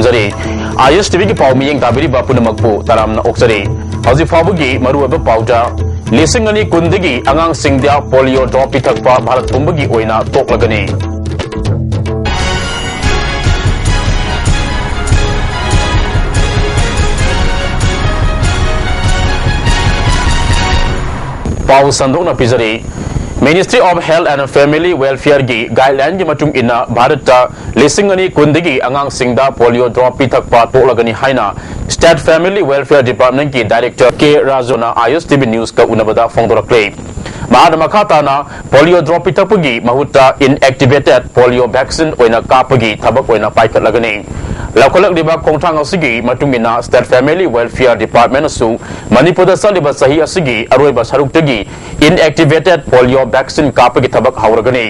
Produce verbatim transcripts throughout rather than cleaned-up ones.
ꯇꯥꯔꯤ꯫ ꯑꯥꯏ ꯑꯦꯁ ꯇꯤ ꯚꯤꯒꯤ ꯄꯥꯎ ꯃꯤꯠꯌꯦꯡ ꯇꯥꯕꯤꯔꯤꯕ ꯄꯨꯝꯅꯃꯛꯄꯨ ꯇꯔꯥꯝꯅ ꯑꯣꯛꯆꯔꯤ꯫ ꯍꯧꯖꯤꯛ ꯐꯥꯎꯕꯒꯤ ꯃꯔꯨꯑꯣꯏꯕ ꯄꯥꯎꯗ, ꯂꯤꯁꯤꯡ ꯑꯅꯤ ꯀꯨꯟꯗꯒꯤ ꯑꯉꯥꯡꯁꯤꯡꯗ ꯄꯣꯂꯤꯑꯣ ꯗ꯭ꯔꯣꯞ ꯄꯤꯊꯛꯄ ꯚꯥꯔꯠ ꯄꯨꯝꯕꯒꯤ ꯑꯣꯏꯅ ꯇꯣꯛꯂꯒꯅꯤ꯫ ꯄꯥꯎ ꯁꯟꯗꯣꯛꯅ ꯄꯤꯖꯔꯤ꯫ Ministry of Health and Family Welfare ꯒꯤ guideline ꯒꯤ ꯃꯇꯨꯡ ꯏꯟꯅ ꯚꯥꯔꯠꯇ ꯂꯤꯁꯤꯡ ꯑꯅꯤ ꯀꯨꯟꯗꯒꯤ ꯑꯉꯥꯡꯁꯤꯡꯗ ꯄꯣꯂꯤꯑꯣ ꯗ꯭ꯔꯣꯞ ꯄꯤꯊꯛꯄ ꯇꯣꯛꯂꯒꯅꯤ ꯍꯥꯏꯅ State Family Welfare Department ꯀꯤ Director ꯀꯦ ꯔꯥꯖꯨꯅ ꯑꯥꯏ ꯑꯦꯁ ꯇꯤ ꯚꯤ News ꯀ ꯎꯅꯕꯗ ꯐꯣꯡꯗꯣꯔꯛꯂꯦ꯫ ꯃꯍꯥꯛꯅ ꯃꯈꯥ ꯇꯥꯅ ꯄꯣꯂꯤꯑꯣ ꯗ꯭ꯔꯣꯞ ꯄꯤꯊꯛꯄꯒꯤ ꯃꯍꯨꯠꯇ inactivated polio vaccine ꯑꯣꯏꯅ ꯀꯥꯞꯄꯒꯤ ꯊꯕꯛ ꯑꯣꯏꯅ ꯄꯥꯏꯈꯠꯂꯒꯅꯤ꯫ ꯂꯧꯈꯠꯂꯛꯂꯤꯕ ꯈꯣꯡꯊꯥꯡ ꯑꯁꯤꯒꯤ ꯃꯇꯨꯡ ꯏꯟꯅ State Family Welfare Department ꯅꯁꯨ ꯃꯅꯤꯄꯨꯔꯗ ꯆꯠꯂꯤꯕ ꯆꯍꯤ ꯑꯁꯤꯒꯤ ꯑꯔꯣꯏꯕ ꯁꯔꯨꯛꯇꯒꯤ inactivated polio vaccine ꯀꯥꯞꯄꯒꯤ ꯊꯕꯛ ꯍꯧꯔꯒꯅꯤ꯫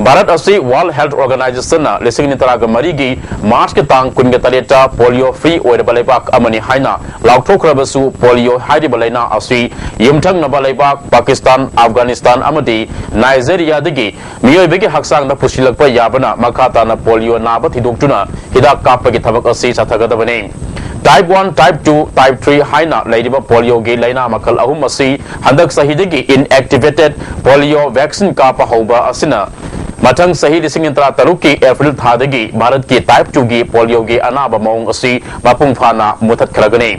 ꯚꯥꯔꯠ ꯑꯁꯤ World Health Organization ꯅ ꯂꯤꯁꯤꯡ ꯑꯅꯤ ꯇꯔꯥꯒ ꯃꯔꯤꯒꯤ March ꯀꯤ ꯇꯥꯡ ꯀꯨꯟꯒ ꯇꯔꯦꯠꯇ polio free ꯑꯣꯏꯔꯕ ꯂꯩꯕꯥꯛ ꯑꯃꯅꯤ ꯍꯥꯏꯅ ꯂꯥꯎꯊꯣꯛꯈ꯭ꯔꯕꯁꯨ, ꯄꯣꯂꯤꯑꯣ ꯍꯥꯏꯔꯤꯕ ꯂꯥꯏꯅꯥ ꯑꯁꯤ ꯌꯨꯝꯊꯪꯅꯕ ꯂꯩꯕꯥꯛ ꯄꯥꯀꯤꯁꯇꯥꯟ, ꯑꯐꯒꯥꯅꯤꯁꯇꯥꯟ ꯑꯃꯗꯤ ꯅꯥꯏꯖꯦꯔꯤꯌꯥꯗꯒꯤ ꯃꯤꯑꯣꯏꯕꯒꯤ ꯍꯛꯆꯥꯡꯗ ꯄꯨꯁꯤꯜꯂꯛꯄ ꯌꯥꯕꯅ ꯃꯈꯥ ꯇꯥꯅ ꯄꯣꯂꯤꯑꯣ ꯅꯥꯕ ꯊꯤꯗꯣꯛꯇꯨꯅ ꯍꯤꯗꯥꯛ ꯀꯥꯞꯄꯒꯤ ꯊꯕꯛ ꯑꯁꯤ ꯆꯠꯊꯒꯗꯕꯅꯤ꯫ Type one, Type two, Type three ꯍꯥꯏꯅ ꯂꯩꯔꯤꯕ ꯄꯣꯂꯤꯑꯣꯒꯤ ꯂꯥꯏꯅꯥ ꯃꯈꯜ ꯑꯍꯨꯝ ꯑꯁꯤ ꯍꯟꯗꯛ ꯆꯍꯤꯗꯒꯤ inactivated polio vaccine ꯀꯥꯞꯄ ꯍꯧꯕ ꯑꯁꯤꯅ ꯃꯊꯪ ꯆꯍꯤ ꯂꯤꯁꯤꯡ ꯑꯅꯤ ꯇꯔꯥ ꯇꯔꯨꯛꯀꯤ April ꯊꯥꯗꯒꯤ ꯚꯥꯔꯠꯀꯤ Type two ꯒꯤ ꯄꯣꯂꯤꯑꯣꯒꯤ ꯑꯅꯥꯕ ꯃꯑꯣꯡ ꯑꯁꯤ ꯃꯄꯨꯡ ꯐꯥꯅ ꯃꯨꯊꯠꯈ꯭ꯔꯒꯅꯤ꯫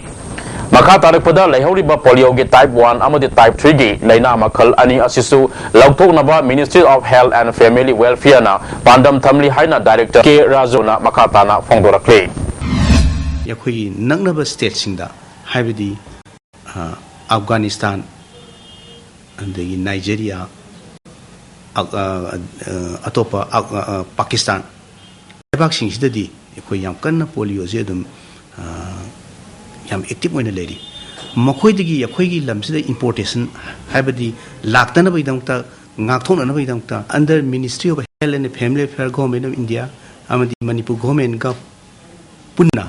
ꯃꯈꯥ ꯇꯥꯔꯛꯄꯗ ꯂꯩꯍꯧꯔꯤꯕ ꯄꯣꯂꯤꯑꯣꯒꯤ Type one ꯑꯃꯗꯤ Type three ꯒꯤ ꯂꯥꯏꯅꯥ ꯃꯈꯜ ꯑꯅꯤ ꯑꯁꯤꯁꯨ ꯂꯧꯊꯣꯛꯅꯕ Ministry of Health and Family Welfare ꯅ ꯄꯥꯟꯗꯝ ꯊꯝꯂꯤ ꯍꯥꯏꯅ Director ꯀꯦ ꯔꯥꯖꯨꯅ ꯃꯈꯥ ꯇꯥꯅ ꯐꯣꯡꯗꯣꯔꯛꯂꯤ꯫ ꯑꯩꯈꯣꯏꯒꯤ ꯅꯛꯅꯕ stateꯁꯤꯡꯗ, ꯍꯥꯏꯕꯗꯤ, ꯑ, ꯑꯐꯒꯥꯅꯤꯁꯇꯥꯟ, ꯑꯗꯒꯤ ꯅꯥꯏꯖꯦꯔꯤꯌꯥ, ꯑ, ꯑ, ꯑ, ꯑꯇꯣꯞꯄ, ꯑ, ꯑ, ꯑ, ꯄꯥꯀꯤꯁꯇꯥꯟ, ꯂꯩꯕꯥꯛꯁꯤꯡꯁꯤꯗꯗꯤ ꯑꯩꯈꯣꯏ ꯌꯥꯝ ꯀꯟꯅ ꯄꯣꯂꯤꯑꯣꯁꯦ ꯑꯗꯨꯝ, ꯑ, ꯌꯥꯝ active ꯑꯣꯏꯅ ꯂꯩꯔꯤ꯫ ꯃꯈꯣꯏꯗꯒꯤ ꯑꯩꯈꯣꯏꯒꯤ ꯂꯝꯁꯤꯗ importation, ꯍꯥꯏꯕꯗꯤ ꯂꯥꯛꯇꯅꯕꯒꯤꯗꯃꯛꯇ, ꯉꯥꯛꯊꯣꯛꯅꯅꯕꯒꯤꯗꯃꯛꯇ, under Ministry of Health and Family Welfare, Government of India ꯑꯃꯗꯤ ꯃꯅꯤꯄꯨꯔ governmentꯀ ꯄꯨꯟꯅ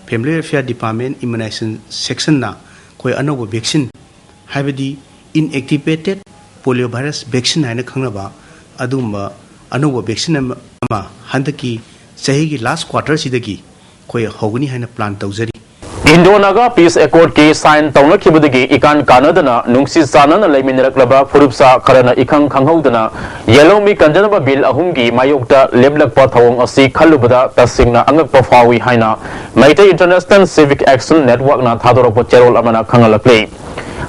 Family Welfare Department Immunization Sectionꯅ ꯑꯩꯈꯣꯏ ꯑꯅꯧꯕ vaccine, ꯍꯥꯏꯕꯗꯤ inactivated polio virus vaccine ꯍꯥꯏꯅ ꯈꯪꯅꯕ ꯑꯗꯨꯒꯨꯝꯕ ꯑꯅꯧꯕ vaccine ꯑꯃ, ꯑꯃ ꯍꯟꯗꯛꯀꯤ ꯆꯍꯤꯒꯤ last quarterꯁꯤꯗꯒꯤ ꯑꯩꯈꯣꯏ ꯍꯧꯒꯅꯤ ꯍꯥꯏꯅ ꯄ꯭ꯂꯥꯟ ꯇꯧꯖꯔꯤ꯫ ꯏꯟꯗꯣ ꯅꯥꯒꯥ ꯄꯤꯁ ꯑꯦꯀꯣꯔꯗꯀꯤ ꯁꯥꯏꯟ ꯇꯧꯅꯈꯤꯕꯗꯒꯤ ꯏꯀꯥꯟ ꯀꯥꯟꯅꯗꯅ ꯅꯨꯡꯁꯤ ꯆꯥꯟꯅꯅ ꯂꯩꯃꯤꯟꯅꯔꯛꯂꯕ ꯐꯨꯔꯨꯞ ꯁꯥ ꯈꯔꯅ ꯏꯈꯪ ꯈꯪꯍꯧꯗꯅ ꯌꯦꯜꯍꯧꯃꯤ ꯀꯟꯖꯅꯕ ꯕꯤꯜ ꯑꯍꯨꯝꯒꯤ ꯃꯥꯌꯣꯛꯇ ꯂꯦꯞꯂꯛꯄ ꯊꯧꯑꯣꯡ ꯑꯁꯤ ꯈꯜꯂꯨꯕꯗ ꯇꯁꯦꯡꯅ ꯑꯉꯛꯄ ꯐꯥꯎꯏ ꯍꯥꯏꯅ ꯃꯩꯇꯩ ꯏꯟꯇꯔꯅꯦꯁꯅꯦꯜ ꯁꯤꯚꯤꯛ ꯑꯦꯛꯁꯟ ꯅꯦꯠꯋꯥꯔꯛꯅ ꯊꯥꯗꯣꯔꯛꯄ ꯆꯦꯔꯣꯜ ꯑꯃꯅ ꯈꯪꯍꯜꯂꯛꯂꯤ꯫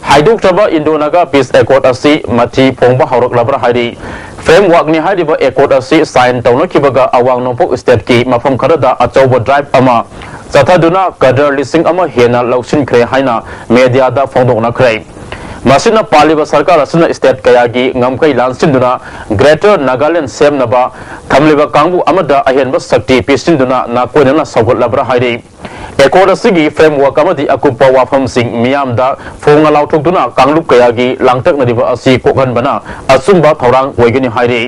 ꯍꯥꯏꯗꯣꯛꯇ꯭ꯔꯕ ꯏꯟꯗꯣ ꯅꯥꯒꯥ ꯄꯤꯁ ꯑꯦꯀꯣꯔꯗ ꯑꯁꯤ ꯃꯊꯤ ꯐꯣꯡꯕ ꯍꯧꯔꯛꯂꯕ꯭ꯔꯥ ꯍꯥꯏꯔꯤ꯫ ꯐ꯭ꯔꯦꯝꯋꯥꯔꯛꯅꯤ ꯍꯥꯏꯔꯤꯕ ꯑꯦꯀꯣꯔꯗ ꯑꯁꯤ ꯁꯥꯏꯟ ꯇꯧꯅꯈꯤꯕꯒ ꯑꯋꯥꯡ ꯅꯣꯡꯄꯣꯛ ꯁ꯭ꯇꯦꯠꯀꯤ ꯃꯐꯝ ꯈꯔꯗ ꯑꯆꯧꯕ ꯗ꯭ꯔꯥꯏꯚ ꯑꯃ ꯆꯠꯊꯗꯨꯅ ꯀꯗꯔ ꯂꯤꯁꯤꯡ ꯑꯃ ꯍꯦꯟꯅ ꯂꯧꯁꯤꯟꯈ꯭ꯔꯦ ꯍꯥꯏꯅ ꯃꯦꯗꯤꯌꯥꯗ ꯐꯣꯡꯗꯣꯛꯅꯈ꯭ꯔꯦ꯫ ꯃꯁꯤꯅ ꯄꯥꯜꯂꯤꯕ ꯁꯔꯀꯥꯔ ꯑꯁꯤꯅ ꯁ꯭ꯇꯦꯠ ꯀꯌꯥꯒꯤ ꯉꯝꯈꯩ ꯂꯥꯟꯁꯤꯟꯗꯨꯅ ꯒ꯭ꯔꯦꯇꯔ ꯅꯥꯒꯥꯂꯦꯟ ꯁꯦꯝꯅꯕ ꯊꯝꯂꯤꯕ ꯀꯥꯡꯕꯨ ꯑꯃꯗ ꯑꯍꯦꯟꯕ ꯁꯛꯇꯤ ꯄꯤꯁꯤꯟꯗꯨꯅ ꯅꯥꯀꯣꯏꯅꯅ ꯁꯧꯒꯠꯂꯕ꯭ꯔꯥ ꯍꯥꯏꯔꯤ꯫ ꯑꯦꯀꯣꯔꯗ ꯑꯁꯤꯒꯤ ꯐ꯭ꯔꯦꯝꯋꯥꯔꯛ ꯑꯃꯗꯤ ꯑꯀꯨꯞꯄ ꯋꯥꯐꯝꯁꯤꯡ ꯃꯤꯌꯥꯝꯗ ꯐꯣꯡꯅ ꯂꯥꯎꯊꯣꯛꯇꯨꯅ ꯀꯥꯡꯂꯨꯞ ꯀꯌꯥꯒꯤ ꯂꯥꯡꯇꯛꯅꯔꯤꯕ ꯑꯁꯤ ꯀꯣꯛꯍꯟꯕꯅ ꯑꯆꯨꯝꯕ ꯊꯧꯔꯥꯡ ꯑꯣꯏꯒꯅꯤ ꯍꯥꯏꯔꯤ꯫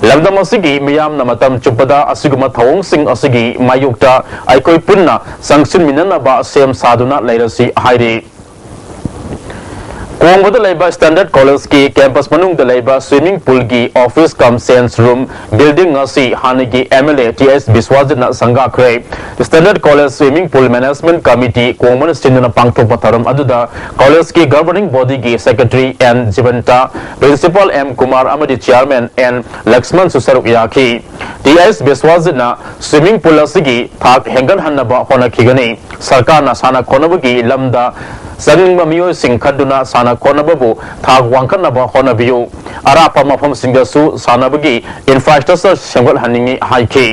ꯂꯝꯗꯝ ꯑꯁꯤꯒꯤ ꯃꯤꯌꯥꯝꯅ ꯃꯇꯝ ꯆꯨꯞꯄꯗ ꯑꯁꯤꯒꯨꯝꯕ ꯊꯧꯑꯣꯡꯁꯤꯡ ꯑꯁꯤꯒꯤ ꯃꯥꯌꯣꯛꯇ ꯑꯩꯈꯣꯏ ꯄꯨꯟꯅ ꯆꯪꯁꯤꯟꯃꯤꯟꯅꯅꯕ ꯁꯦꯝ ꯁꯥꯗꯨꯅ ꯂꯩꯔꯁꯤ ꯍꯥꯏꯔꯤ꯫ ꯀꯣꯡꯕꯗ ꯂꯩꯕ ꯁ꯭ꯇꯦꯟꯗꯔꯗ ꯀꯣꯂꯦꯖꯀꯤ ꯀꯦꯝꯄꯁ ꯃꯅꯨꯡꯗ ꯂꯩꯕ ꯁ꯭ꯋꯤꯃꯤꯡ ꯄꯨꯜꯒꯤ office cum change room building ꯑꯁꯤ ꯍꯥꯟꯅꯒꯤ M L A T S ꯕꯤꯁ꯭ꯋꯥꯖꯤꯠꯅ ꯁꯪꯒꯥꯈ꯭ꯔꯦ꯫ Standard college swimming pool management committee ꯀꯣꯡꯕꯅ ꯁꯤꯟꯗꯨꯅ ꯄꯥꯡꯊꯣꯛꯄ ꯊꯧꯔꯝ ꯑꯗꯨꯗ ꯀꯣꯂꯦꯖꯀꯤ ꯒꯕꯔꯅꯤꯡ ꯕꯣꯗꯤꯒꯤ secretary N Jibanta, principal M Kumar ꯑꯃꯗꯤ ꯆꯤꯌꯥꯔꯃꯦꯟ ꯑꯦꯟ ꯂꯛꯁꯃꯟꯁꯨ ꯁꯔꯨꯛ ꯌꯥꯈꯤ꯫ ꯇꯤ ꯑꯦꯁ ꯕꯤꯁ꯭ꯋꯥꯖꯤꯠꯅ ꯁ꯭ꯋꯤꯃꯤꯡ ꯄꯨꯜ ꯑꯁꯤꯒꯤ ꯊꯥꯛ ꯍꯦꯟꯒꯠꯍꯟꯅꯕ ꯍꯣꯠꯅꯈꯤꯒꯅꯤ꯫ ꯁꯔꯀꯥꯔꯅ ꯁꯥꯟꯅ ꯈꯣꯠꯅꯕꯒꯤ ꯂꯝꯗ ꯆꯪꯅꯤꯡꯕ ꯃꯤꯑꯣꯏꯁꯤꯡ ꯈꯟꯗꯨꯅ ꯁꯥꯟꯅ ꯈꯣꯠꯅꯕꯕꯨ ꯊꯥꯛ ꯋꯥꯡꯈꯠꯅꯕ ꯍꯣꯠꯅꯕꯤꯌꯨ꯫ ꯑꯔꯥꯞꯄ ꯃꯐꯝꯁꯤꯡꯗꯁꯨ ꯁꯥꯟꯅꯕꯒꯤ ꯏꯟꯐ꯭ꯔꯥꯁ꯭ꯇ꯭ꯔꯛꯆꯔ ꯁꯦꯝꯒꯠꯍꯟꯅꯤꯡꯏ ꯍꯥꯏꯈꯤ꯫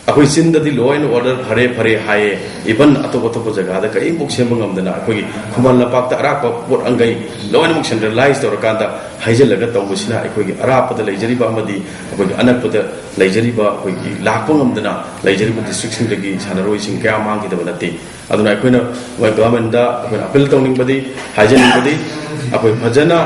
ꯑꯩꯈꯣꯏ ꯆꯤꯟꯗꯗꯤ ꯂꯣꯏꯅ ꯑꯣꯔꯗꯔ ꯐꯔꯦ ꯐꯔꯦ ꯍꯥꯏꯌꯦ, ꯏꯚꯟ ꯑꯇꯣꯞ ꯑꯇꯣꯞꯄ ꯖꯒꯥꯗ ꯀꯔꯤꯝꯐꯥꯎ ꯁꯦꯝꯕ ꯉꯝꯗꯅ ꯑꯩꯈꯣꯏꯒꯤ ꯈꯨꯃꯟ ꯂꯝꯄꯥꯛꯇ ꯑꯔꯥꯞꯄ ꯄꯣꯠ ꯑꯪꯒꯩ ꯂꯣꯏꯅꯃꯛ ꯁꯦꯟꯇ꯭ꯔꯦꯂꯥꯏꯁ ꯇꯧꯔꯀꯥꯟꯗ ꯍꯩꯖꯤꯜꯂꯒ ꯇꯧꯕꯁꯤꯅ ꯑꯩꯈꯣꯏꯒꯤ ꯑꯔꯥꯞꯄꯗ ꯂꯩꯖꯔꯤꯕ ꯑꯃꯗꯤ ꯑꯩꯈꯣꯏꯒꯤ ꯑꯅꯛꯄꯗ ꯂꯩꯖꯔꯤꯕ ꯑꯩꯈꯣꯏꯒꯤ ꯂꯥꯛꯄ ꯉꯝꯗꯅ ꯂꯩꯖꯔꯤꯕ ꯗꯤꯁꯇ꯭ꯔꯤꯛꯁꯤꯡꯗꯒꯤ ꯁꯥꯟꯅꯔꯣꯏꯁꯤꯡ ꯀꯌꯥ ꯃꯥꯡꯈꯤꯗꯕ ꯅꯠꯇꯦ꯫ ꯑꯗꯨꯅ ꯑꯩꯈꯣꯏꯅ ꯃꯣꯏ ꯒꯚꯔꯟꯃꯦꯟꯗ ꯑꯩꯈꯣꯏꯅ ꯑꯄꯤꯜ ꯇꯧꯅꯤꯡꯕꯗꯤ, ꯍꯥꯏꯖꯅꯤꯡꯕꯗꯤ, ꯑꯩꯈꯣꯏ ꯐꯖꯅ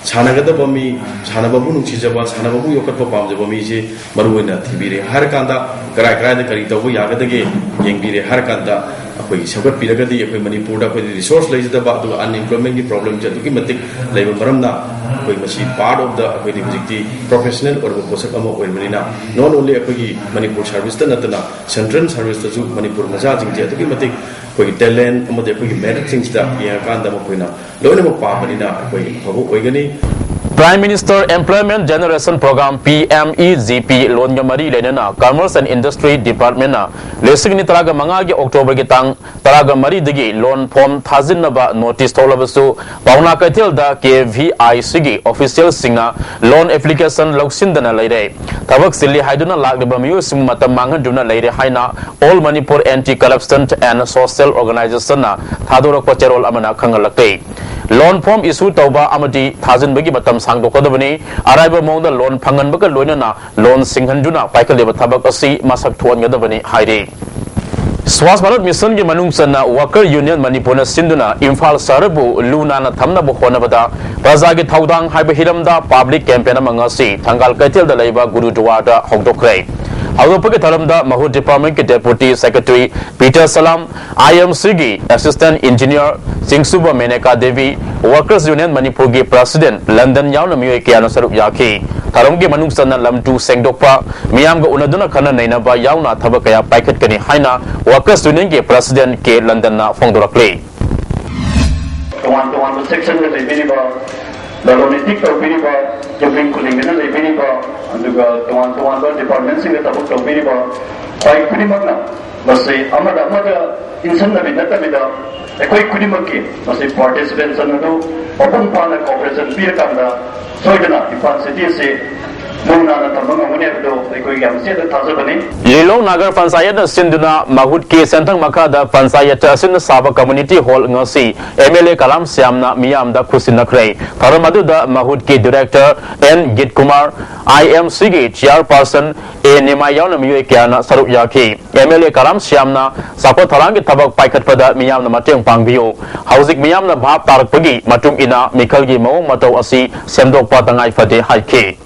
ꯁꯥꯟꯅꯒꯗꯕ ꯃꯤ, ꯁꯥꯟꯅꯕꯕꯨ ꯅꯨꯡꯁꯤꯖꯕ, ꯁꯥꯟꯅꯕꯕꯨ ꯌꯣꯛꯈꯠꯄ ꯄꯥꯝꯖꯕ ꯃꯤꯁꯦ ꯃꯔꯨ ꯑꯣꯏꯅ ꯊꯤꯕꯤꯔꯦ꯫ ꯍꯥꯏꯔ ꯀꯥꯟꯗ ꯀꯔꯥꯏ ꯀꯔꯥꯏꯗ ꯀꯔꯤ ꯇꯧꯕ ꯌꯥꯒꯗꯒꯦ ꯌꯦꯡꯕꯤꯔꯦ꯫ ꯍꯥꯏꯔ ꯀꯥꯟꯗ ꯑꯩꯈꯣꯏꯒꯤ ꯁꯦꯝꯒꯠꯄꯤꯔꯒꯗꯤ ꯑꯩꯈꯣꯏ ꯃꯅꯤꯄꯨꯔꯗ ꯑꯩꯈꯣꯏꯗꯤ resource ꯂꯩꯖꯗꯕ, ꯑꯗꯨꯒ unemployment ꯒꯤ problem ꯁꯦ ꯑꯗꯨꯛꯀꯤ ꯃꯇꯤꯛ ꯂꯩꯕ ꯃꯔꯝꯅ ꯑꯩꯈꯣꯏ ꯃꯁꯤ part of the, ꯑꯩꯈꯣꯏꯗꯤ ꯍꯧꯖꯤꯛꯇꯤ professional ꯑꯣꯏꯔꯕ ꯄꯣꯠꯁꯛ ꯑꯃ ꯑꯣꯏꯔꯕꯅꯤꯅ, not only ꯑꯩꯈꯣꯏꯒꯤ ꯃꯅꯤꯄꯨꯔ service ꯇ ꯅꯠꯇꯅ central service ꯇꯁꯨ ꯃꯅꯤꯄꯨꯔ ꯃꯆꯥꯁꯤꯡꯁꯦ ꯑꯗꯨꯛꯀꯤ ꯃꯇꯤꯛ ꯑꯩꯈꯣꯏꯒꯤ talent ꯑꯃꯗꯤ ꯑꯩꯈꯣꯏꯒꯤ merit ꯁꯤꯡꯁꯤꯗ ꯌꯦꯡꯉꯀꯥꯟꯗ ꯃꯈꯣꯏꯅ ꯂꯣꯏꯅꯃꯛ ꯄꯥꯝꯕꯅꯤꯅ ꯑꯩꯈꯣꯏ ꯑꯐꯕ ꯑꯣꯏꯒꯅꯤ꯫ Prime Minister Employment Generation Program, P M E G P, ꯂꯣꯟꯒ ꯃꯔꯤ ꯂꯩꯅꯅ Commerce and Industry Department ꯅ ꯂꯤꯁꯤꯡ ꯑꯅꯤ ꯇꯔꯥꯒ ꯃꯉꯥꯒꯤ October ꯒꯤ ꯇꯥꯡ ꯇꯔꯥꯒ ꯃꯔꯤꯗꯒꯤ loan form ꯊꯥꯖꯤꯟꯅꯕ notice ꯊꯣꯛꯂꯕꯁꯨ, ꯄꯥꯎꯅꯥ ꯀꯩꯊꯦꯜꯗ K V I C ꯒꯤ official ꯁꯤꯡꯅ loan application ꯂꯧꯁꯤꯟꯗꯅ ꯂꯩꯔꯦ꯫ ꯊꯕꯛ ꯆꯤꯜꯂꯤ ꯍꯥꯏꯗꯨꯅ ꯂꯥꯛꯂꯤꯕ ꯃꯤꯑꯣꯏꯁꯤꯡ ꯃꯇꯝ ꯃꯥꯡꯍꯟꯗꯨꯅ ꯂꯩꯔꯦ ꯍꯥꯏꯅ All Manipur Anti Corruption and Social Organization ꯅ ꯊꯥꯗꯣꯔꯛꯄ ꯆꯦꯔꯣꯜ ꯑꯃꯅ ꯈꯪꯍꯜꯂꯛꯂꯤ꯫ Loan form issue ꯇꯧꯕ ꯑꯃꯗꯤ ꯊꯥꯖꯤꯟꯕꯒꯤ ꯃꯇꯝ ꯁꯥꯡꯗꯣꯛꯀꯗꯕꯅꯤ꯫ ꯑꯔꯥꯏꯕ ꯃꯑꯣꯡꯗ loan ꯐꯪꯍꯟꯕꯒ ꯂꯣꯏꯅꯅ loan ꯁꯤꯡꯍꯟꯗꯨꯅ ꯄꯥꯏꯈꯠꯂꯤꯕ ꯊꯕꯛ ꯑꯁꯤ ꯃꯁꯛ ꯊꯣꯛꯍꯟꯒꯗꯕꯅꯤ ꯍꯥꯏꯔꯤ꯫ Swachh Bharat Mission ꯒꯤ ꯃꯅꯨꯡ ꯆꯟꯅ Worker Union ꯃꯅꯤꯄꯨꯔꯅ ꯁꯤꯟꯗꯨꯅ ꯏꯝꯐꯥꯜ ꯁꯍꯔꯕꯨ ꯂꯨ ꯅꯥꯟꯅ ꯊꯝꯅꯕ ꯍꯣꯠꯅꯕꯗ ꯄ꯭ꯔꯖꯥꯒꯤ ꯊꯧꯗꯥꯡ ꯍꯥꯏꯕ ꯍꯤꯔꯝꯗ public campaign ꯑꯃ ꯉꯁꯤ ꯊꯪꯒꯥꯜ ꯀꯩꯊꯦꯜꯗ ꯂꯩꯕ ꯒꯨꯔꯨꯗꯨꯋꯥꯔꯗ ꯍꯧꯗꯣꯛꯈ꯭ꯔꯦ꯫ ꯍꯧꯗꯣꯛꯄꯒꯤ ꯊꯧꯔꯝꯗ ꯃꯍꯨꯠ department ꯀꯤ Deputy Secretary Peter Salam, I M C ꯒꯤ Assistant Engineer ꯆꯤꯡꯁꯨꯕ ꯃꯦꯅꯦꯀꯥ ꯗꯦꯕꯤ, Workers Union ꯃꯅꯤꯄꯨꯔꯒꯤ President ꯂꯟꯗꯟ ꯌꯥꯎꯅ ꯃꯤꯑꯣꯏ ꯀꯌꯥꯅ ꯁꯔꯨꯛ ꯌꯥꯈꯤ꯫ ꯊꯧꯔꯝꯒꯤ ꯃꯅꯨꯡ ꯆꯟꯅ ꯂꯝ ꯇꯨ ꯁꯦꯡꯗꯣꯛꯄ, ꯃꯤꯌꯥꯝꯒ ꯎꯅꯗꯨꯅ ꯈꯟꯅ ꯅꯩꯅꯕ ꯌꯥꯎꯅ ꯊꯕꯛ ꯀꯌꯥ ꯄꯥꯏꯈꯠꯀꯅꯤ ꯍꯥꯏꯅ Workers Union ꯒꯤ President ꯀꯦ ꯂꯟꯗꯟꯅ ꯐꯣꯡꯗꯣꯔꯛꯂꯤ꯫ ꯇꯣꯉꯥꯟ ꯇꯣꯉꯥꯟꯕ section ꯗ ꯂꯩꯕꯤꯔꯤꯕ, ꯂꯂꯣꯟ ꯏꯇꯤꯛ ꯇꯧꯕꯤꯔꯤꯕ, ꯌꯨꯝꯕꯤꯟ ꯈꯨꯗꯤꯡꯗꯅ ꯂꯩꯕꯤꯔꯤꯕ, ꯑꯗꯨꯒ ꯇꯣꯉꯥꯟ ꯇꯣꯉꯥꯟꯕ department ꯁꯤꯡꯗ ꯊꯕꯛ ꯇꯧꯕꯤꯔꯤꯕ ꯈ꯭ꯋꯥꯏ ꯈꯨꯗꯤꯡꯃꯛꯅ ꯃꯁꯤ ꯑꯃꯗ ꯑꯃꯗ ꯏꯟꯁꯤꯟꯅꯕꯤ ꯅꯠꯇꯕꯤꯗ ꯑꯩꯈꯣꯏ ꯈꯨꯗꯤꯡꯃꯛꯀꯤ ꯃꯁꯤ participation ꯑꯗꯨ ꯃꯄꯨꯡ ꯐꯥꯅ cooperation ꯄꯤꯔꯀꯥꯟꯗ ꯁꯣꯏꯗꯅ ꯏꯝꯐꯥꯜ city ꯑꯁꯤ ꯂꯨ ꯅꯥꯟꯅ ꯊꯝꯕ ꯉꯝꯒꯅꯤ ꯍꯥꯏꯕꯗꯨ ꯑꯩꯈꯣꯏꯒꯤ ꯌꯥꯝ ꯆꯦꯠꯅ ꯊꯥꯖꯕꯅꯤ꯫ ꯂꯤꯂꯣꯡ ꯅꯥꯒꯔ ꯄꯟꯆꯥꯌꯠꯅ ꯁꯤꯟꯗꯨꯅ ꯃꯍꯨꯠꯀꯤ ꯁꯦꯟꯊꯪ ꯃꯈꯥꯗ ꯄꯟꯆꯥꯌꯠ ꯑꯁꯤꯅ ꯁꯥꯕ ꯀꯝꯃ꯭ꯌꯨꯅꯤꯇꯤ ꯍꯣꯜ ꯉꯁꯤ ꯑꯦꯝ ꯑꯦꯜ ꯑꯦ ꯀꯂꯥꯝ ꯁ꯭ꯌꯥꯝꯅ ꯃꯤꯌꯥꯝꯗ ꯈꯨꯠꯁꯤꯟꯅꯈ꯭ꯔꯦ꯫ ꯊꯧꯔꯝ ꯑꯗꯨꯗ ꯃꯍꯨꯠꯀꯤ ꯗꯤꯔꯦꯛꯇꯔ ꯑꯦꯟ ꯒꯤꯠꯀꯨꯃꯥꯔ, ꯑꯥꯏ ꯑꯦꯝ ꯁꯤꯒꯤ ꯆꯤꯌꯥꯔꯄꯥꯔꯁꯟ ꯑꯦ ꯅꯤꯃꯥꯏ ꯌꯥꯎꯅ ꯃꯤꯑꯣꯏ ꯀꯌꯥꯅ ꯁꯔꯨꯛ ꯌꯥꯈꯤ꯫ ꯑꯦꯝ ꯑꯦꯜ ꯑꯦ ꯀꯂꯥꯝ ꯁ꯭ꯌꯥꯝꯅ ꯆꯥꯎꯈꯠ ꯊꯧꯔꯥꯡꯒꯤ ꯊꯕꯛ ꯄꯥꯏꯈꯠꯄꯗ ꯃꯤꯌꯥꯝꯅ ꯃꯇꯦꯡ ꯄꯥꯡꯕꯤꯌꯨ꯫ ꯍꯧꯖꯤꯛ ꯃꯤꯌꯥꯝꯅ ꯚꯥꯞ ꯇꯥꯔꯛꯄꯒꯤ ꯃꯇꯨꯡ ꯏꯟꯅ ꯃꯤꯈꯜꯒꯤ ꯃꯑꯣꯡ ꯃꯇꯧ ꯑꯁꯤ ꯁꯦꯝꯗꯣꯛꯄ ꯇꯉꯥꯏ ꯐꯗꯦ ꯍꯥꯏꯈꯤ꯫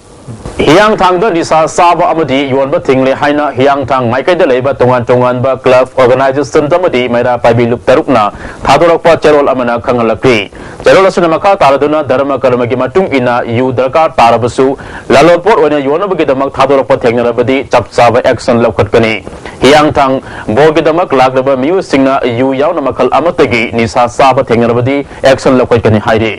ꯍꯤꯌꯥꯡꯊꯥꯡꯗ ꯅꯤꯁꯥ ꯆꯥꯕ ꯑꯃꯗꯤ ꯌꯣꯟꯕ ꯊꯤꯡꯂꯦ ꯍꯥꯏꯅ ꯍꯤꯌꯥꯡꯊꯥꯡ ꯃꯥꯏꯀꯩꯗ ꯂꯩꯕ ꯇꯣꯉꯥꯟ ꯇꯣꯉꯥꯟꯕ ꯀ꯭ꯂꯕ, ꯑꯣꯔꯒꯅꯥꯏꯖꯦꯁꯟ ꯑꯃꯗꯤ ꯃꯩꯔꯥ ꯄꯥꯏꯕꯤ ꯂꯨꯞ ꯇꯔꯨꯛꯅ ꯊꯥꯗꯣꯔꯛꯄ ꯆꯦꯔꯣꯜ ꯑꯃꯅ ꯈꯪꯍꯜꯂꯛꯂꯤ꯫ ꯆꯦꯔꯣꯜ ꯑꯁꯤꯅ ꯃꯈꯥ ꯇꯥꯔꯗꯨꯅ ꯙꯔꯃ ꯀꯔꯃꯒꯤ ꯃꯇꯨꯡ ꯏꯟꯅ ꯌꯨ ꯗꯔꯀꯥꯔ ꯇꯥꯔꯕꯁꯨ ꯂꯂꯣꯟꯄꯣꯠ ꯑꯣꯏꯅ ꯌꯣꯟꯅꯕꯒꯤꯗꯃꯛ ꯊꯥꯗꯣꯔꯛꯄ ꯊꯦꯡꯅꯔꯕꯗꯤ ꯆꯞ ꯆꯥꯕ ꯑꯦꯛꯁꯟ ꯂꯧꯈꯠꯀꯅꯤ꯫ ꯍꯤꯌꯥꯡꯊꯥꯡ ꯕꯣꯔꯒꯤꯗꯃꯛ ꯂꯥꯛꯂꯕ ꯃꯤꯑꯣꯏꯁꯤꯡꯅ ꯌꯨ ꯌꯥꯎꯅ ꯃꯈꯜ ꯑꯃꯠꯇꯒꯤ ꯅꯤꯁꯥ ꯆꯥꯕ ꯊꯦꯡꯅꯔꯕꯗꯤ ꯑꯦꯛꯁꯟ ꯂꯧꯈꯠꯀꯅꯤ ꯍꯥꯏꯔꯤ꯫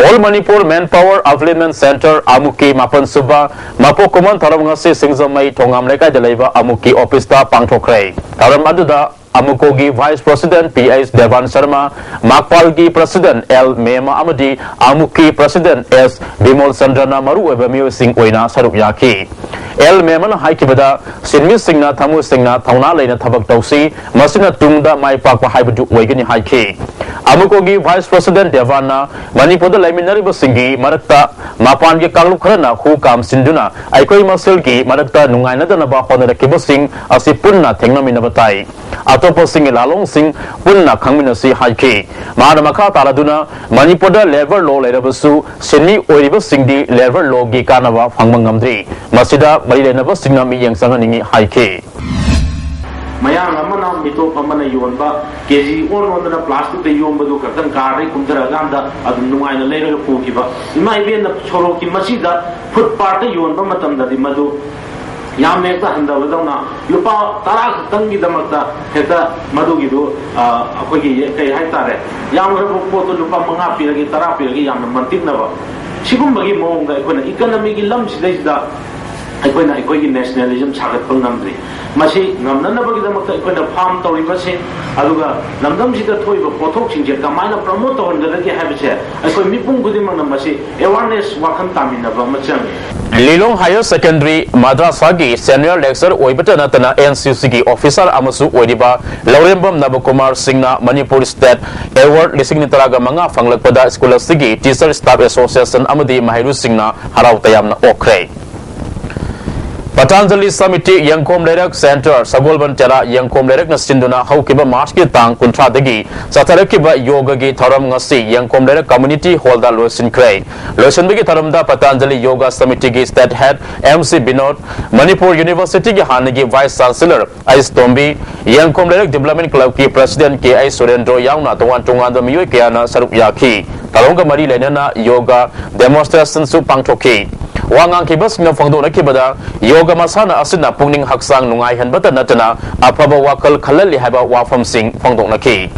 All Manipur Manpower Upliftment Centre ꯑꯃꯨꯛꯀꯤ ꯃꯥꯄꯟ ꯁꯨꯕ ꯃꯄꯣꯛ ꯀꯨꯝꯑꯣꯟ ꯊꯧꯔꯝ ꯉꯁꯤ ꯁꯤꯡꯖꯃꯩ ꯊꯣꯉꯥꯝ ꯂꯩꯀꯥꯏꯗ ꯂꯩꯕ ꯑꯃꯨꯛꯀꯤ ꯑꯣꯐꯤꯁꯇ ꯄꯥꯡꯊꯣꯛꯈ꯭ꯔꯦ꯫ ꯊꯧꯔꯝ ꯑꯗꯨꯗ ꯑꯃꯨꯀꯣꯒꯤ vice president P H Deban Sharma, ꯃꯥꯛꯄꯥꯜꯒꯤ ꯄ꯭ꯔꯁꯤꯗꯦꯟꯠ ꯑꯦꯜ ꯃꯦꯃ ꯑꯃꯗꯤ ꯑꯃꯨꯛꯀꯤ ꯄ꯭ꯔꯁꯤꯗꯦꯟꯠ ꯑꯦꯁ ꯕꯤꯃꯣꯜ ꯆꯟꯗ꯭ꯔꯅ ꯃꯔꯨꯑꯣꯏꯕ ꯃꯤꯑꯣꯏꯁꯤꯡ ꯑꯣꯏꯅ ꯁꯔꯨꯛ ꯌꯥꯈꯤ꯫ ꯑꯦꯜ ꯃꯦꯃꯅ ꯍꯥꯏꯈꯤꯕꯗ, ꯁꯤꯟꯃꯤꯁꯤꯡꯅ ꯊꯃꯣꯏ ꯁꯦꯡꯅ ꯊꯧꯅꯥ ꯂꯩꯅ ꯊꯕꯛ ꯇꯧꯁꯤ, ꯃꯁꯤꯅ ꯇꯨꯡꯗ ꯃꯥꯏ ꯄꯥꯛꯄ ꯍꯥꯏꯕꯗꯨ ꯑꯣꯏꯒꯅꯤ ꯍꯥꯏꯈꯤ꯫ ꯑꯃꯨꯀꯣꯒꯤ ꯚꯥꯏꯁ ꯄ꯭ꯔꯁꯤꯗꯦꯟꯠ ꯗꯦꯕꯥꯟꯅ ꯃꯅꯤꯄꯨꯔꯗ ꯂꯩꯃꯤꯟꯅꯔꯤꯕꯁꯤꯡꯒꯤ ꯃꯔꯛꯇ ꯃꯄꯥꯟꯒꯤ ꯀꯥꯡꯂꯨꯞ ꯈꯔꯅ ꯍꯨ ꯀꯥꯝꯁꯤꯟꯗꯨꯅ ꯑꯩꯈꯣꯏ ꯃꯁꯦꯜꯒꯤ ꯃꯔꯛꯇ ꯅꯨꯡꯉꯥꯏꯅꯗꯅꯕ ꯍꯣꯠꯅꯔꯛꯈꯤꯕꯁꯤꯡ ꯑꯁꯤ ꯄꯨꯟꯅ ꯊꯦꯡꯅꯃꯤꯟꯅꯕ ꯇꯥꯏ꯫ ꯑꯇꯣꯞꯄꯁꯤꯡꯒꯤ ꯂꯥꯂꯣꯡꯁꯤꯡ ꯄꯨꯟꯅ ꯈꯪꯃꯤꯟꯅꯁꯤ ꯍꯥꯏꯈꯤ꯫ ꯃꯥꯅ ꯃꯈꯥ ꯇꯥꯔꯗꯨꯅ ꯃꯅꯤꯄꯨꯔꯗ ꯂꯦꯕꯔ ꯂꯣ ꯂꯩꯔꯕꯁꯨ ꯁꯤꯟꯃꯤ ꯑꯣꯏꯔꯤꯕꯁꯤꯡꯗꯤ ꯂꯦꯕꯔ ꯂꯣꯒꯤ ꯀꯥꯟꯅꯕ ꯐꯪꯕ ꯉꯝꯗ꯭ꯔꯤ꯫ ꯃꯁꯤꯗ ꯃꯔꯤ ꯂꯩꯅꯕꯁꯤꯡꯅ ꯃꯤꯠꯌꯦꯡ ꯆꯪꯍꯟꯅꯤꯡꯏ ꯍꯥꯏꯈꯤ꯫ ꯃꯌꯥꯡ ꯑꯃꯅ ꯃꯤꯇꯣꯞ ꯑꯃꯅ ꯌꯣꯟꯕ ꯀꯦ ꯖꯤ ꯑꯣꯟ ꯑꯣꯟꯗꯅ ꯄ꯭ꯂꯥꯁꯇꯤꯛꯇ ꯌꯣꯝꯕꯗꯨ ꯈꯛꯇꯪ ꯀꯥꯔꯗꯒꯤ ꯀꯨꯝꯊꯔꯛꯑꯀꯥꯟꯗ ꯑꯗꯨꯝ ꯅꯨꯡꯉꯥꯏꯅ ꯂꯩꯔꯒ ꯄꯨꯈꯤꯕ꯫ ꯏꯃꯥ ꯏꯕꯦꯟꯅ ꯁꯣꯔꯣꯛꯀꯤ ꯃꯁꯤꯗ ꯐꯨꯠꯄꯥꯠꯇ ꯌꯣꯟꯕ ꯃꯇꯝꯗꯗꯤ ꯃꯗꯨ ꯌꯥꯝꯅ ꯍꯦꯛꯇ ꯍꯟꯊꯕꯗꯧꯅ ꯂꯨꯄꯥ ꯇꯔꯥ ꯈꯛꯇꯪꯒꯤꯗꯃꯛꯇ ꯍꯦꯛꯇ ꯃꯗꯨꯒꯤꯗꯨ, ꯑ, ꯑꯩꯈꯣꯏꯒꯤ ꯀꯩ ꯍꯥꯏꯇꯥꯔꯦ, ꯌꯥꯝꯈ꯭ꯔꯕ ꯄꯣꯠꯇꯨ ꯂꯨꯄꯥ ꯃꯉꯥ ꯄꯤꯔꯒꯦ, ꯇꯔꯥ ꯄꯤꯔꯒꯦ ꯌꯥꯝꯅ ꯃꯟꯇꯤꯛꯅꯕ, ꯁꯤꯒꯨꯝꯕꯒꯤ ꯃꯑꯣꯡꯗ ꯑꯩꯈꯣꯏꯅ ꯏꯀꯅꯃꯤꯒꯤ ꯂꯝꯁꯤꯗꯩꯁꯤꯗ ꯑꯩꯈꯣꯏꯅ ꯑꯩꯈꯣꯏꯒꯤ ꯅꯦꯁꯅꯦꯂꯤꯖꯝ ꯁꯥꯒꯠꯄ ꯉꯝꯗ꯭ꯔꯤ꯫ ꯃꯁꯤ ꯉꯝꯅꯅꯕꯒꯤꯗꯃꯛꯇ ꯑꯩꯈꯣꯏꯅ ꯐꯥꯔꯝ ꯇꯧꯔꯤꯕꯁꯤ, ꯑꯗꯨꯒ ꯂꯝꯗꯝꯁꯤꯗ ꯊꯣꯛꯏꯕ ꯄꯣꯠꯊꯣꯛꯁꯤꯡꯁꯦ ꯀꯃꯥꯏꯅ ꯄ꯭ꯔꯃꯣꯠ ꯇꯧꯍꯟꯒꯗꯒꯦ ꯍꯥꯏꯕꯁꯦ ꯑꯩꯈꯣꯏ ꯃꯤꯄꯨꯝ ꯈꯨꯗꯤꯡꯃꯛꯅ ꯃꯁꯤ ꯑꯦꯋꯥꯔꯅꯦꯁ ꯋꯥꯈꯜ ꯇꯥꯃꯤꯟꯅꯕ ꯑꯃ ꯆꯪꯉꯤ꯫ ꯂꯤꯂꯣꯡ ꯍꯥꯌꯔ ꯁꯦꯀꯦꯟꯗꯔꯤ ꯃꯗ꯭ꯔꯁꯥꯒꯤ ꯁꯦꯅꯤꯌꯔ ꯂꯦꯛꯆꯔ ꯑꯣꯏꯕꯇ ꯅꯠꯇꯅ ꯑꯦꯟ ꯁꯤ ꯁꯤꯒꯤ ꯑꯣꯐꯤꯁꯥꯔ ꯑꯃꯁꯨ ꯑꯣꯏꯔꯤꯕ ꯂꯧꯔꯦꯝꯕꯝ ꯅꯕꯀꯨꯃꯥꯔ ꯁꯤꯡꯅ ꯃꯅꯤꯄꯨꯔ ꯁ꯭ꯇꯦꯠ ꯑꯦꯋꯥꯔꯗ ꯂꯤꯁꯤꯡ ꯑꯅꯤ ꯇꯔꯥꯒ ꯃꯉꯥ ꯐꯪꯂꯛꯄꯗ ꯁ꯭ꯀꯨꯜ ꯑꯁꯤꯒꯤ ꯇꯤꯆꯔ ꯁ꯭ꯇꯥꯐ ꯑꯦꯁꯣꯁꯤꯌꯦꯁꯟ ꯑꯃꯗꯤ ꯃꯍꯩꯔꯣꯏꯁꯤꯡꯅ ꯍꯔꯥꯎ ꯇꯌꯥꯝꯅ ꯑꯣꯛꯈ꯭ꯔꯦ꯫ ꯄꯇꯥꯟꯖꯂꯤ ꯁꯃꯤꯇꯤ ꯌꯦꯡꯈꯣꯝ ꯂꯩꯔꯛ ꯁꯦꯟꯇꯔ ꯁꯒꯣꯜꯕꯟ ꯇꯦꯔꯥ ꯌꯦꯡꯈꯣꯝ ꯂꯩꯔꯛꯅ ꯁꯤꯟꯗꯨꯅ ꯍꯧꯈꯤꯕ ꯃꯥꯔꯆꯀꯤ ꯇꯥꯡ ꯀꯨꯟꯊ꯭ꯔꯥꯗꯒꯤ ꯆꯠꯊꯔꯛꯈꯤꯕ ꯌꯣꯒꯒꯤ ꯊꯧꯔꯝ ꯉꯁꯤ ꯌꯦꯡꯈꯣꯝ ꯂꯩꯔꯛ ꯀꯝꯃ꯭ꯌꯨꯅꯤꯇꯤ ꯍꯣꯜꯗ ꯂꯣꯏꯁꯤꯟꯈ꯭ꯔꯦ꯫ ꯂꯣꯏꯁꯤꯟꯕꯒꯤ ꯊꯧꯔꯝꯗ ꯄꯇꯥꯟꯖꯂꯤ ꯌꯣꯒꯥ ꯁꯃꯤꯇꯤꯒꯤ state head M C Binod, Manipur ꯌꯨꯅꯤꯚꯔꯁꯤꯇꯤꯒꯤ ꯍꯥꯟꯅꯒꯤ ꯚꯥꯏꯁ ꯆꯥꯟꯁꯦꯂꯔ ꯑꯩꯁ ꯇꯣꯝꯕꯤ, ꯌꯦꯡꯈꯣꯝ ꯂꯩꯔꯛ ꯗꯤꯕꯦꯂꯞꯃꯦꯟ ꯀ꯭ꯂꯕꯀꯤ ꯄ꯭ꯔꯁꯤꯗꯦꯟ ꯀꯦ ꯑꯩ ꯁꯨꯔꯦꯟꯗ꯭ꯔꯣ ꯌꯥꯎꯅ ꯇꯣꯉꯥꯟ ꯇꯣꯉꯥꯟꯕ ꯃꯤꯑꯣꯏ ꯀꯌꯥꯅ ꯁꯔꯨꯛ ꯌꯥꯈꯤ꯫ ꯊꯧꯔꯝꯒ ꯃꯔꯤ ꯂꯩꯅꯅ ꯌꯣꯒꯥ ꯗꯦꯃꯣꯟꯁꯇ꯭ꯔꯦꯁꯟꯁꯨ ꯄꯥꯡꯊꯣꯛꯈꯤ꯫ ꯋꯥ ꯉꯥꯡꯈꯤꯕꯁꯤꯡꯅ ꯐꯣꯡꯗꯣꯛꯅꯈꯤꯕꯗ, ꯌꯣꯒ ꯃꯁꯥꯟꯅ ꯑꯁꯤꯅ ꯄꯨꯛꯅꯤꯡ ꯍꯛꯆꯥꯡ ꯅꯨꯡꯉꯥꯏꯍꯟꯕꯇ ꯅꯠꯇꯅ ꯑꯐꯕ ꯋꯥꯈꯜ ꯈꯜꯍꯜꯂꯤ ꯍꯥꯏꯕ ꯋꯥꯐꯝꯁꯤꯡ ꯐꯣꯡꯗꯣꯛꯅꯈꯤ꯫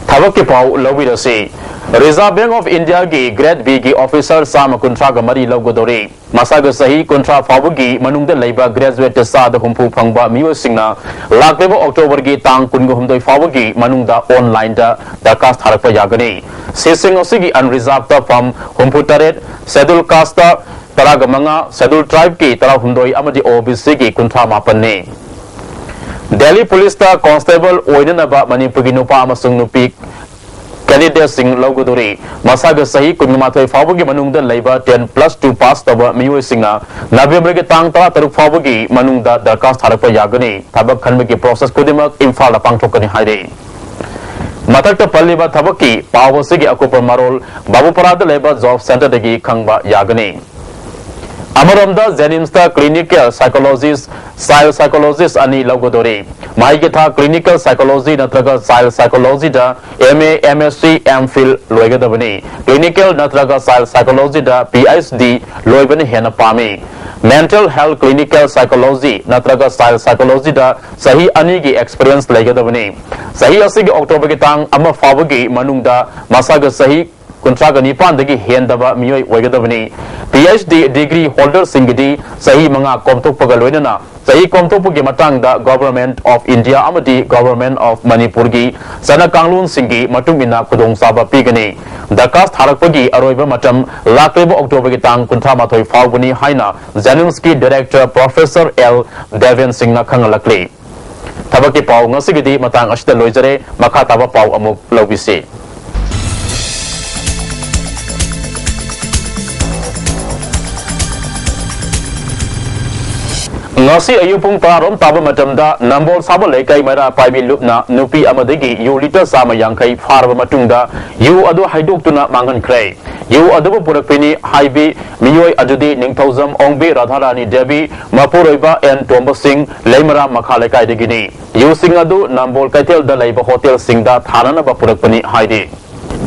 ꯊꯕꯛꯀꯤ ꯄꯥꯎ ꯂꯧꯕꯤꯔꯁꯤ꯫ Reserve Bank of Indiaꯒꯤ Grade Bꯒꯤ ꯑꯣꯐꯤꯁꯥꯔ ꯆꯥꯝꯃ ꯀꯨꯟꯊ꯭ꯔꯥꯒ ꯃꯔꯤ ꯂꯧꯒꯗꯧꯔꯤ꯫ ꯃꯁꯥꯒ ꯆꯍꯤ ꯀꯨꯟꯊ꯭ꯔꯥ ꯐꯥꯎꯕꯒꯤ ꯃꯅꯨꯡꯗ ꯂꯩꯕ ꯒ꯭ꯔꯦꯖꯨꯋꯦꯠ ꯆꯥꯗ ꯍꯨꯝꯐꯨ ꯐꯪꯕ ꯃꯤꯑꯣꯏꯁꯤꯡꯅ ꯂꯥꯛꯂꯤꯕ ꯑꯣꯛꯇꯣꯕꯔꯒꯤ ꯇꯥꯡ ꯀꯨꯟꯒ ꯍꯨꯝꯗꯣꯏ ꯐꯥꯎꯕꯒꯤ ꯃꯅꯨꯡꯗ ꯑꯣꯟꯂꯥꯏꯟꯗ ꯗꯔꯈꯥꯁ ꯊꯥꯔꯛꯄ ꯌꯥꯒꯅꯤ꯫ ꯁꯤꯠꯁꯤꯡ ꯑꯁꯤꯒꯤ ꯑꯟꯔꯤꯖꯥꯔꯚꯇ ꯐꯝ ꯍꯨꯝꯐꯨ ꯇꯔꯦꯠ, ꯁꯦꯗꯨꯜ ꯀꯥꯁꯇ ꯇꯔꯥꯒ ꯃꯉꯥ, ꯁꯦꯗꯨꯜ ꯇ꯭ꯔꯥꯏꯕꯀꯤ ꯇꯔꯥꯍꯨꯝꯗꯣꯏ ꯑꯃꯗꯤ ꯑꯣ ꯕꯤ ꯁꯤꯒꯤ ꯀꯨꯟꯊ꯭ꯔꯥ ꯃꯥꯄꯟꯅꯤ꯫ ꯗꯦꯜꯂꯤ ꯄꯨꯂꯤꯁꯇ ꯀꯣꯟꯁꯇꯦꯕꯜ ꯑꯣꯏꯅꯅꯕ ꯃꯅꯤꯄꯨꯔꯒꯤ ꯅꯨꯄꯥ ꯑꯃꯁꯨꯡ ꯅꯨꯄꯤ ꯀꯦꯟꯗꯤꯗꯦꯠꯁꯤꯡ ꯂꯧꯒꯗꯧꯔꯤ꯫ ꯃꯁꯥꯒ ꯆꯍꯤ ꯀꯨꯟꯃꯥꯊꯣꯏ ꯐꯥꯎꯕꯒꯤ ꯃꯅꯨꯡꯗ ꯂꯩꯕ ꯇꯦꯟ ꯄ꯭ꯂꯁ ꯇꯨ ꯄꯥꯁ ꯇꯧꯕ ꯃꯤꯑꯣꯏꯁꯤꯡꯅ ꯅꯕꯦꯝꯕꯔꯒꯤ ꯇꯥꯡ ꯇꯔꯥꯇꯔꯨꯛ ꯐꯥꯎꯕꯒꯤ ꯃꯅꯨꯡꯗ ꯗꯔꯈꯥꯁ ꯊꯥꯔꯛꯄ ꯌꯥꯒꯅꯤ꯫ ꯊꯕꯛ ꯈꯟꯕꯒꯤ ꯄ꯭ꯔꯣꯁꯦꯁ ꯈꯨꯗꯤꯡꯃꯛ ꯏꯝꯐꯥꯜꯗ ꯄꯥꯡꯊꯣꯛꯀꯅꯤ ꯍꯥꯏꯔꯤ꯫ ꯃꯊꯛꯇ ꯄꯜꯂꯤꯕ ꯊꯕꯛꯀꯤ ꯄꯥꯎ ꯑꯁꯤꯒꯤ ꯑꯀꯨꯞꯄ ꯃꯔꯣꯜ ꯕꯥꯕꯨꯄꯥꯔꯥꯗ ꯂꯩꯕ ꯖꯣꯕ ꯁꯦꯟꯇꯔꯗꯒꯤ ꯈꯪꯕ ꯌꯥꯒꯅꯤ꯫ ꯑꯃꯔꯣꯝꯗ ꯖꯦꯅꯤꯝꯁꯇ ꯀ꯭ꯂꯤꯅꯤꯀꯦꯜ ꯁꯥꯏꯀꯣꯂꯣꯖꯤꯁ, ꯆꯥꯏꯜ ꯁꯥꯏꯀꯣꯂꯣꯖꯤꯁ ꯑꯅꯤ ꯂꯧꯒꯗꯧꯔꯤ꯫ ꯃꯍꯩꯒꯤ ꯊꯥꯛ ꯀ꯭ꯂꯤꯅꯤꯀꯦꯜ ꯁꯥꯏꯀꯣꯂꯣꯖꯤ ꯅꯠꯇ꯭ꯔꯒ ꯆꯥꯏꯜ ꯁꯥꯏꯀꯣꯂꯣꯖꯤꯗ M A, M S C, M phil ꯂꯣꯏꯒꯗꯕꯅꯤ꯫ ꯀ꯭ꯂꯤꯅꯤꯀꯦꯜ ꯅꯠꯇ꯭ꯔꯒ ꯆꯥꯏꯜ ꯁꯥꯏꯀꯣꯂꯣꯖꯤꯗ ꯄꯤ ꯑꯩꯆ ꯗꯤ ꯂꯣꯏꯕꯅ ꯍꯦꯟꯅ ꯄꯥꯝꯃꯤ꯫ Mental Health Clinical Psychology ꯅꯠꯇ꯭ꯔꯒ Child Psychology ꯗ ꯆꯍꯤ ꯑꯅꯤꯒꯤ experience ꯂꯩꯒꯗꯕꯅꯤ꯫ ꯆꯍꯤ ꯑꯁꯤꯒꯤ October ꯒꯤ ꯇꯥꯡ ꯑꯃ ꯐꯥꯎꯕꯒꯤ ꯃꯅꯨꯡꯗ ꯃꯁꯥꯒ ꯆꯍꯤ ꯀꯨꯟꯊ꯭ꯔꯥꯒ ꯅꯤꯄꯥꯟꯗꯒꯤ ꯍꯦꯟꯗꯕ ꯃꯤꯑꯣꯏ ꯑꯣꯏꯒꯗꯕꯅꯤ꯫ PhD degree holder ꯁꯤꯡꯒꯤꯗꯤ ꯆꯍꯤ ꯃꯉꯥ ꯀꯣꯝꯊꯣꯛꯄꯒ ꯂꯣꯏꯅꯅ ꯆꯍꯤ ꯀꯣꯝꯊꯣꯛꯄꯒꯤ ꯃꯇꯥꯡꯗ Government of India ꯑꯃꯗꯤ Government of ꯃꯅꯤꯄꯨꯔꯒꯤ ꯆꯠꯅ ꯀꯥꯡꯂꯣꯟꯁꯤꯡꯒꯤ ꯃꯇꯨꯡ ꯏꯟꯅ ꯈꯨꯗꯣꯡꯆꯥꯕ ꯄꯤꯒꯅꯤ꯫ ꯗꯔꯈꯥꯁ ꯊꯥꯔꯛꯄꯒꯤ ꯑꯔꯣꯏꯕ ꯃꯇꯝ ꯂꯥꯛꯂꯤꯕ October ꯒꯤ ꯇꯥꯡ ꯀꯨꯟꯊ꯭ꯔꯥ ꯃꯥꯊꯣꯏ ꯐꯥꯎꯕꯅꯤ ꯍꯥꯏꯅ JNIMS ꯀꯤ Director Professor L ꯗꯦꯕꯦꯟ ꯁꯤꯡꯅ ꯈꯪꯍꯜꯂꯛꯂꯤ꯫ ꯊꯕꯛꯀꯤ ꯄꯥꯎ ꯉꯁꯤꯒꯤꯗꯤ ꯃꯇꯥꯡ ꯑꯁꯤꯗ ꯂꯣꯏꯖꯔꯦ꯫ ꯃꯈꯥ ꯇꯥꯕ ꯄꯥꯎ ꯑꯃꯨꯛ ꯂꯧꯕꯤꯁꯤ꯫ ꯉꯁꯤ ꯑꯌꯨꯛ ꯄꯨꯡ ꯇꯔꯥꯔꯣꯝ ꯇꯥꯕ ꯃꯇꯝꯗ ꯅꯝꯕꯣꯜ ꯁꯥꯕ ꯂꯩꯀꯥꯏ ꯃꯩꯔꯥ ꯄꯥꯏꯕꯤ ꯂꯨꯞꯅ ꯅꯨꯄꯤ ꯑꯃꯗꯒꯤ ꯌꯨ litre ꯆꯥꯝꯃ ꯌꯥꯡꯈꯩ ꯐꯥꯔꯕ ꯃꯇꯨꯡꯗ ꯌꯨ ꯑꯗꯨ ꯍꯩꯗꯣꯛꯇꯨꯅ ꯃꯥꯡꯍꯟꯈ꯭ꯔꯦ꯫ ꯌꯨ ꯑꯗꯨꯕꯨ ꯄꯨꯔꯛꯄꯤꯅꯤ ꯍꯥꯏꯕꯤ ꯃꯤꯑꯣꯏ ꯑꯗꯨꯗꯤ ꯅꯤꯡꯊꯧꯖꯝ ꯑꯣꯡꯕꯤ ꯔꯥꯙꯥꯔꯥꯅꯤ ꯗꯦꯕꯤ, ꯃꯄꯨꯔꯣꯏꯕ ꯑꯦꯟ ꯇꯣꯝꯕ ꯁꯤꯡ, ꯂꯩꯃꯔꯥꯝ ꯃꯈꯥ ꯂꯩꯀꯥꯏꯗꯒꯤꯅꯤ꯫ ꯌꯨꯁꯤꯡ ꯑꯗꯨ ꯅꯝꯕꯣꯜ ꯀꯩꯊꯦꯜꯗ ꯂꯩꯕ ꯍꯣꯇꯦꯜꯁꯤꯡꯗ ꯊꯥꯅꯅꯕ ꯄꯨꯔꯛꯄꯅꯤ ꯍꯥꯏꯔꯤ꯫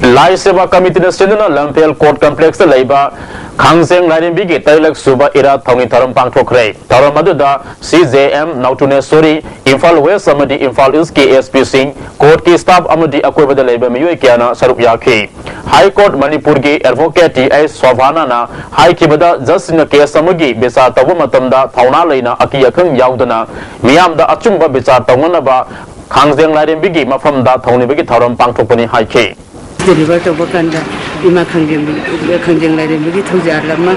ꯂꯥꯏ ꯁꯦꯕꯥ ꯀꯃꯤꯇꯤꯅ ꯁꯤꯟꯗꯨꯅ ꯂꯝꯐꯦꯜ ꯀꯣꯔꯠ ꯀꯝꯄ꯭ꯂꯦꯛꯁꯇ ꯂꯩꯕ ꯈꯥꯡꯖꯦꯡ ꯂꯥꯏꯔꯦꯝꯕꯤꯒꯤ ꯇꯔꯦꯠꯂꯛ ꯁꯨꯕ ꯏꯔꯥꯠ ꯊꯧꯅꯤ ꯊꯧꯔꯝ ꯄꯥꯡꯊꯣꯛꯈ꯭ꯔꯦ꯫ ꯊꯧꯔꯝ ꯑꯗꯨꯗ ꯁꯤ ꯖꯦ ꯑꯦꯝ ꯅꯧꯇꯨꯅꯦꯁꯣꯔꯤ, ꯏꯝꯐꯥꯜ ꯋꯦꯁ ꯑꯃꯗꯤ ꯏꯝꯐꯥꯜ ꯏꯁꯀꯤ ꯑꯦꯁ ꯄꯤꯁꯤꯡ, ꯀꯣꯔꯠꯀꯤ ꯁ꯭ꯇꯥꯐ ꯑꯃꯗꯤ ꯑꯀꯣꯏꯕꯗ ꯂꯩꯕ ꯃꯤꯑꯣꯏ ꯀꯌꯥꯅ ꯁꯔꯨꯛ ꯌꯥꯈꯤ꯫ ꯍꯥꯏ ꯀꯣꯔꯠ ꯃꯅꯤꯄꯨꯔꯒꯤ ꯑꯦꯗꯚꯣꯀꯦꯠ ꯇꯤ ꯑꯩꯆ ꯁꯣꯚꯥꯅꯥꯅ ꯍꯥꯏꯈꯤꯕꯗ, ꯖꯖꯁꯤꯡꯅ ꯀꯦꯁ ꯑꯃꯒꯤ ꯕꯤꯆꯥꯔ ꯇꯧꯕ ꯃꯇꯝꯗ ꯊꯧꯅꯥ ꯂꯩꯅ ꯑꯀꯤ ꯑꯈꯪ ꯌꯥꯎꯗꯅ ꯃꯤꯌꯥꯝꯗ ꯑꯆꯨꯝꯕ ꯕꯤꯆꯥꯔ ꯇꯧꯅꯅꯕ ꯈꯥꯡꯖꯦꯡ ꯂꯥꯏꯔꯦꯝꯕꯤꯒꯤ ꯃꯐꯝꯗ ꯊꯧꯅꯤꯕꯒꯤ ꯊꯧꯔꯝ ꯄꯥꯡꯊꯣꯛꯄꯅꯤ ꯍꯥꯏꯈꯤ꯫ Deliver ꯇꯧꯕ ꯀꯥꯟꯗ ꯏꯃꯥ ꯈꯥꯡꯖꯦꯡ, ꯈꯥꯡꯖꯦꯡ ꯂꯥꯏꯔꯦꯝꯕꯤꯒꯤ ꯊꯧꯖꯥꯜ ꯑꯃ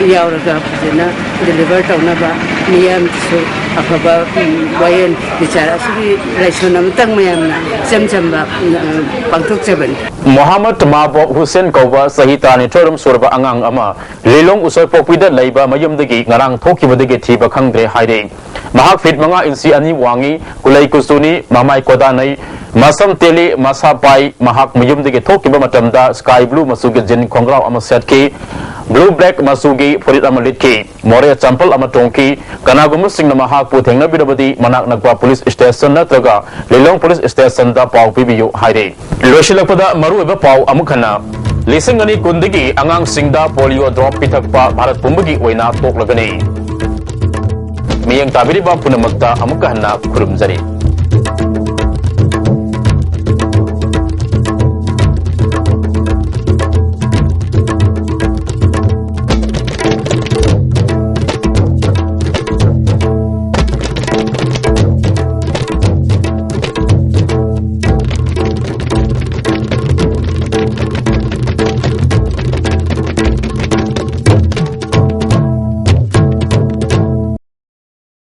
ꯌꯥꯎꯔꯒ ꯐꯖꯅ deliver ꯇꯧꯅꯕ ꯃꯤꯌꯥꯝꯒꯤꯁꯨ ꯑꯐꯕ, ꯎꯝ, ꯋꯥꯌꯦꯜ ꯕꯤꯆꯥꯔ ꯑꯁꯤꯒꯤ ꯂꯥꯏꯁꯣꯟ ꯑꯃꯇꯪ ꯃꯌꯥꯝꯅ ꯏꯆꯝ ꯆꯝꯕ, ꯎꯝ, ꯄꯥꯡꯊꯣꯛꯆꯕꯅꯤ꯫ ꯃꯣꯍꯥꯃꯗ ꯃꯥꯕꯣꯛ ꯍꯨꯁꯦꯟ ꯀꯧꯕ ꯆꯍꯤ ꯇꯔꯥꯅꯤꯊꯣꯏꯔꯣꯝ ꯁꯨꯔꯕ ꯑꯉꯥꯡ ꯑꯃ ꯂꯤꯂꯣꯡ ꯎꯁꯣꯏꯄꯣꯛꯄꯤꯗ ꯂꯩꯕ ꯃꯌꯨꯝꯗꯒꯤ ꯉꯔꯥꯡ ꯊꯣꯛꯈꯤꯕꯗꯒꯤ ꯊꯤꯕ ꯈꯪꯗ꯭ꯔꯦ ꯍꯥꯏꯔꯦ꯫ ꯃꯍꯥꯛ ꯐꯤꯠ ꯃꯉꯥ ꯏꯟꯆꯤ ꯑꯅꯤ ꯋꯥꯡꯉꯤ, ꯀꯨꯂꯩ ꯀꯨꯆꯨꯅꯤ, ꯃꯃꯥꯏ ꯀꯣꯗꯥꯅꯩ, ꯃꯁꯝ ꯇꯦꯜꯂꯤ, ꯃꯁꯥ ꯄꯥꯏ꯫ ꯃꯍꯥꯛ ꯃꯌꯨꯝꯗꯒꯤ ꯊꯣꯛꯈꯤꯕ ꯃꯇꯝꯗ sky blue ꯃꯆꯨꯒꯤ jean ꯈꯣꯡꯒ꯭ꯔꯥꯎ ꯑꯃ ꯁꯦꯠꯈꯤ, blue black ꯃꯆꯨꯒꯤ ꯐꯨꯔꯤꯠ ꯑꯃ ꯂꯤꯠꯈꯤ, ꯃꯣꯔꯦ ꯆꯝꯄꯜ ꯑꯃ ꯇꯣꯡꯈꯤ꯫ ꯀꯅꯥꯒꯨꯝꯕꯁꯤꯡꯅ ꯃꯍꯥꯛꯄꯨ ꯊꯦꯡꯅꯕꯤꯔꯕꯗꯤ ꯃꯅꯥꯛ ꯅꯛꯄ ꯄꯨꯂꯤꯁ ꯁ꯭ꯇꯦꯁꯟ ꯅꯠꯇ꯭ꯔꯒ ꯂꯤꯂꯣꯡ ꯄꯨꯂꯤꯁ ꯁ꯭ꯇꯦꯁꯟꯗ ꯄꯥꯎ ꯄꯤꯕꯤꯌꯨ ꯍꯥꯏꯔꯤ꯫ ꯂꯣꯏꯁꯤꯜꯂꯛꯄꯗ ꯃꯔꯨꯑꯣꯏꯕ ꯄꯥꯎ ꯑꯃꯨꯛ ꯍꯟꯅ꯫ ꯂꯤꯁꯤꯡ ꯑꯅꯤ ꯀꯨꯟꯗꯒꯤ ꯑꯉꯥꯡꯁꯤꯡꯗ polio drop ꯄꯤꯊꯛꯄ ꯚꯥꯔꯠ ꯄꯨꯝꯕꯒꯤ ꯑꯣꯏꯅ ꯇꯣꯛꯂꯒꯅꯤ꯫ ꯃꯤꯠꯌꯦꯡ ꯇꯥꯕꯤꯔꯤꯕ ꯄꯨꯝꯅꯃꯛꯇ ꯑꯃꯨꯛꯀ ꯍꯟꯅ ꯈꯨꯔꯨꯝꯖꯔꯤ꯫